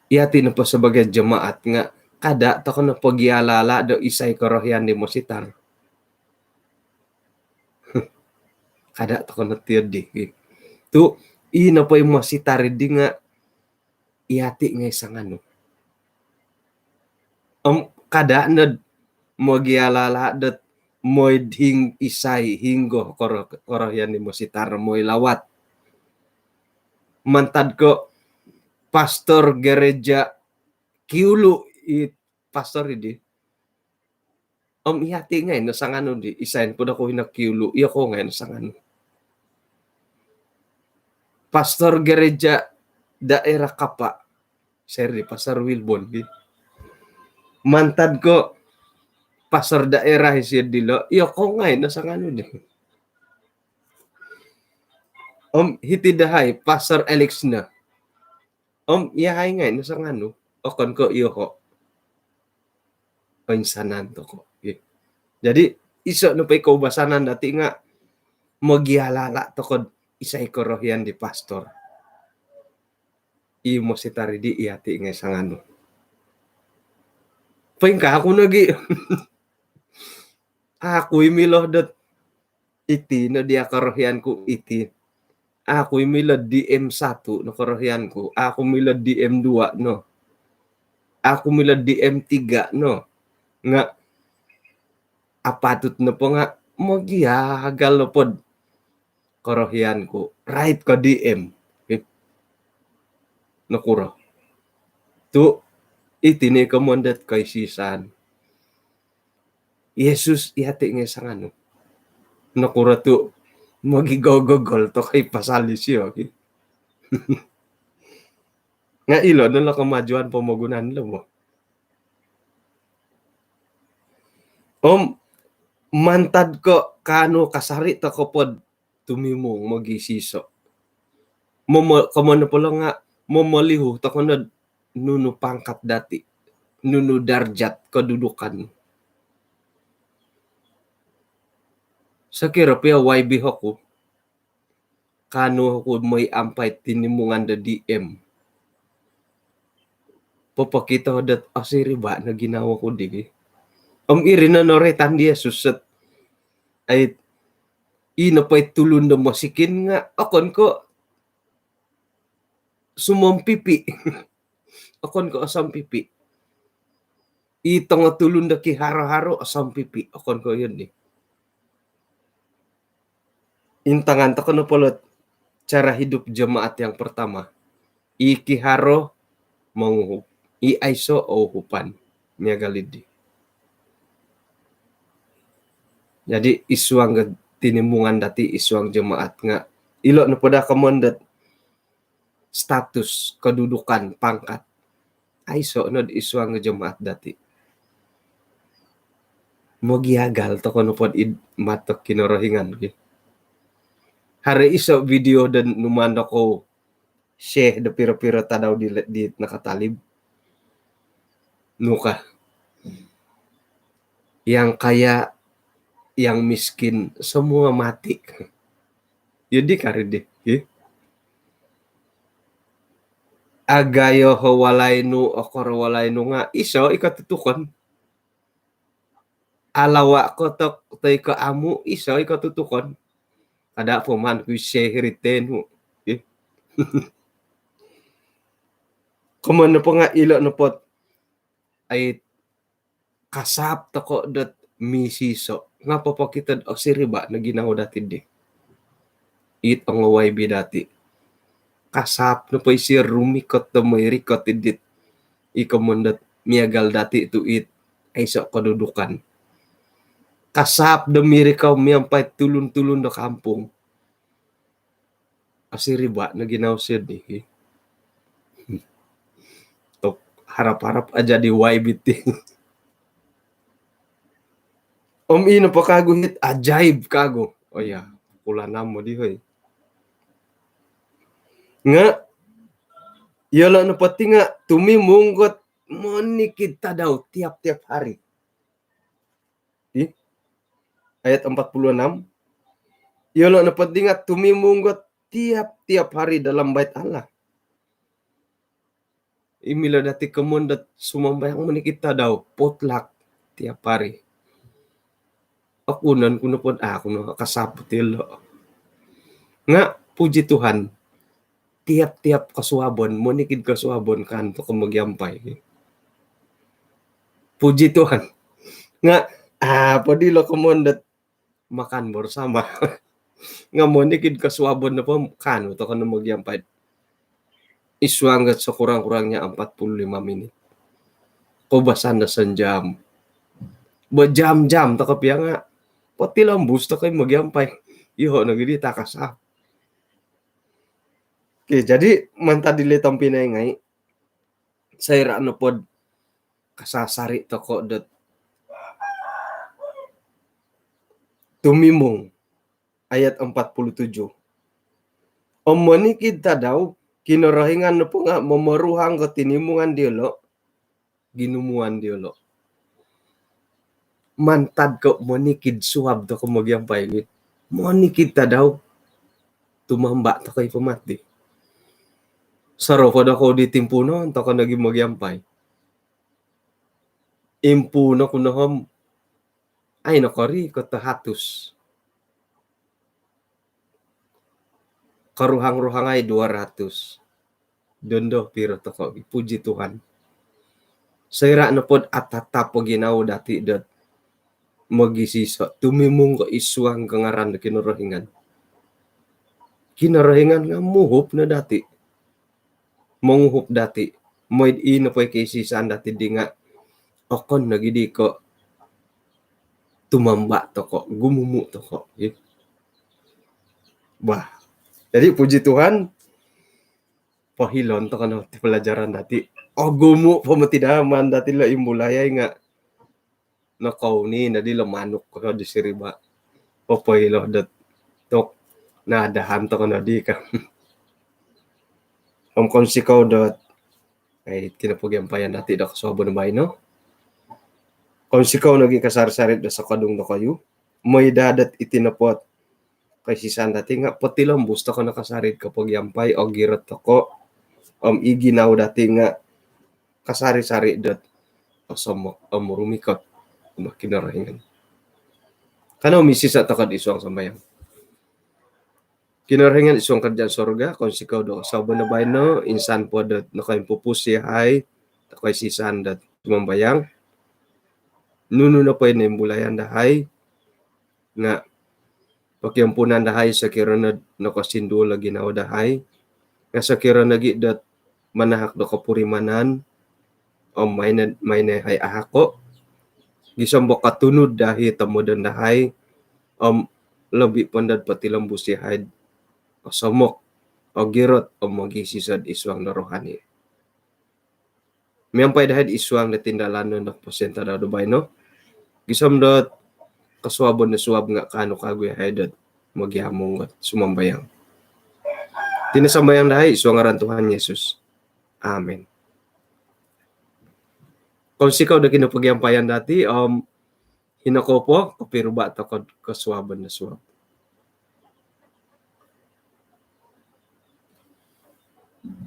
Iyati nopo sebagai jemaat nga kada toko no pogiala-ala do isai korohian di mositar. Kada toko no tiodi. Tu i nopo i mositar di nga iyati ngai sanganu. Om kada nod mogiala-ala dot moi hing isai hinggo koro-, korohian di mositar moi lawat. Mantad ko pastor gereja kiulu i pastor idi. Om iyati ngai no sanganu di, isai po do ko hino kiulu, iyo ko ngai no sanganu. Pastor gereja daerah Kapa, seri Pastor Wilbon di. Mantad ko pastor daerah isi dilo, iyo ko ngai no sanganu di. Om hiti dahai Pastor Alex no. Om iyahai ngai no sanganu, okon ko iyoho. Oinsanan toko. Jadi iso nopo i koubasanan dati nga mogiala-ala toko isai korohian di pastor. I mositar di iyati ngai sanganu. Poingkaa ku nogi. Aku i milo dot iti no dia korohian ku iti. Aku i milo D M satu no korohian ku. Aku milo D M dua no. Aku milo D M tiga no. Nga apatut nopo nga mogiagal nopo korohian ku. Rait ko D M. Eh, nokuro. Tu iti ni komon dot koisisaan. Yesus iyati ngai sanganu. Nokuro tu mogigogogol toko i pasal disio ki. Nga ilo no lo kemajuan pomogunan lo mo. Om mantad ko kaanu kasari toko pod tumimung mogiiso. Momo-, komon nopo lo nga momolihu toko nod nunu pangkat dati, nunu darjat kedudukan. Sokiro pia Y B oku, kaanu oku moi ampai tinimungan do D M. Popokito dot osiriba no ginawo ku digi. Om iri no noroitan di Yesus sot. Ai, i nopo i tulun do mosikin nga okon ko sumompipi. Okon ko osompipi. I tongo tulun do kiharo-haro osompipi. Okon ko iyo ni. Intangan toko nopo lo cara hidup jemaat yang pertama. I kiharo monguhup. I aiso ouhupan. Miagal idi. Jadi id suang tinimungan dati id suang jemaat nga ilo nopo da komon dot status, kedudukan, pangkat. Aiso nod id suang jemaat dati. Mogiagal toko nopo id mato Kinorohingan ki. Haro iso video do numaan dokou share do piro-piro tadau di, di nakatalib. Nuka. Yang kaya, yang miskin, semua mati. Jadi kari di, ki. Agayo ho walai nu, okoro walai nu nga iso i kotutukon. alawa' kotok toi ko' amu', iso' i' kotutukon. Kada' po maan ku i' sihir iti nu. Komon nopo nga' ilo' nopo dot ai kasaap toko' dot misiso'. Nga' popokito'd osiriba' no ginawo dati' di. It ongo Y B dati'. Kasaap nopo isio rumikot do moi rikot idit i komon dot miagal dati' tu' it aiso' kodudukan. Kasaap do mirikau miampai tulun-tulun do kampung. Osiriba' no ginawo sio di. Tok harap-harap aja di Y B ti. Om ino po kagu hit ajaib kagu. Oh ya, pukul anam mo di, hoi. Nga' iyolo' nopo ti nga' tumimung got monikid tadau tiap-tiap hari. Di ayat empat puluh enam, iyolo' nopo ti nga' tumimung got tiap-tiap hari dalam bait Allah. I milo dati' komon dot sumambayang monikid tadau, potluck tiap hari. Okunon ku nopo dot aku no kasaap ilo'. Nga' puji Tuhan, tiap-tiap kosuabon, monikid kosuabon kaanu toko' mogiampai. Puji Tuhan. Nga' apo di lo komon dot makan bersama. Nga' monikid kosuabon nopo kaanu toko' no mogiampai. I suang got sekurang-kurangnya empat puluh lima minit. Koubasan do sanjam. Bajam-jam toko' pia nga' potilombus toko' i' mogiampai. Iyoho' nogi di takasaap. Okey, jadi mantad dilo' tompinai ngai', soira' nopod kasasari' toko' dot tumimung, ayat empat puluh tujuh. Om monikid tadau, Kinorohingan nopo nga' momoruhang ko tinimungan diyolo', ginumuan diyolo'. Mantad ko' monikid suab toko' mogiampai gi, monikid tadau, tumamba' toko' i' po mati. Soroho' po do kou di timpuunon toko' nogi mogiampai. Impuuno' ku no om ai nokorikot o hatus. Koruhang-ruhangai dua ratus. Dondo piro toko' gi, puji Tuhan. Soira' nopod atatap o ginawo dati' dot mogisiso', tumimung ko' i suang ko ngaran do Kinorohingan, Kinorohingan nga' muhup no dati'. Monguhup dati'. Moi'd ii nopo i koisisaan dati' di nga' okon nogi di ko' tumamba' toko', gumumu' toko'. Bah. Jadi puji Tuhan, pohilon toko' no ti pelajaran dati'. Ogumu' po moti daa maan dati' lo imbulayai nga' nokouni nodi lo manuk ko di siriba'. Popoilo dot tok nadahan toko' nodi ka. Om kounsikou dot ai kinopogiampayan dati' do kosuabon baino. Kounsikou nogi kasari-sari do sokodung dokoyu. Moi daa dot iti nopo dot koisisaan dati' nga' potilombus toko' no kasari' kopogiampai, ogirot toko'. Om i ginawo dati' nga' kasari-sari dot osomok om rumikot kumaa Kinorohingan. Kanou misiso' toko'd isuang sambayang. Kinorohingan isuang karajaan sorga, kounsikou do kosuabon do baino, insan po dot nokoimpupus iyahai do koisisaan dot sumambayang. Nunu nopo i noimbulayan dahai nga' pokiampunan dahai sokiro nod nokosinduol o ginawo dahai. Nga' sokiro nogi' dot manahak do kopurimanan om maino, maino iyahai ahako'. Gisom do kotunud dahai tomodon dahai om lobi' po nod potilombus iyahai'd osomok, ogirot om mogisiso'd isuang do rohani. Miampai dahai'd isuang do tindalanon do koposion tadau do baino. Gisom dot kosuabon do suab nga' kaanu kagu iyahai dot mogiamung dot sumambayang. Iti no sambayang dahai isuang ngaran Tuhan Yesus. Amin. Kounsikou do kinopogiampayan dati' om hino kou po kopiruba' toko'd kosuabon do suab.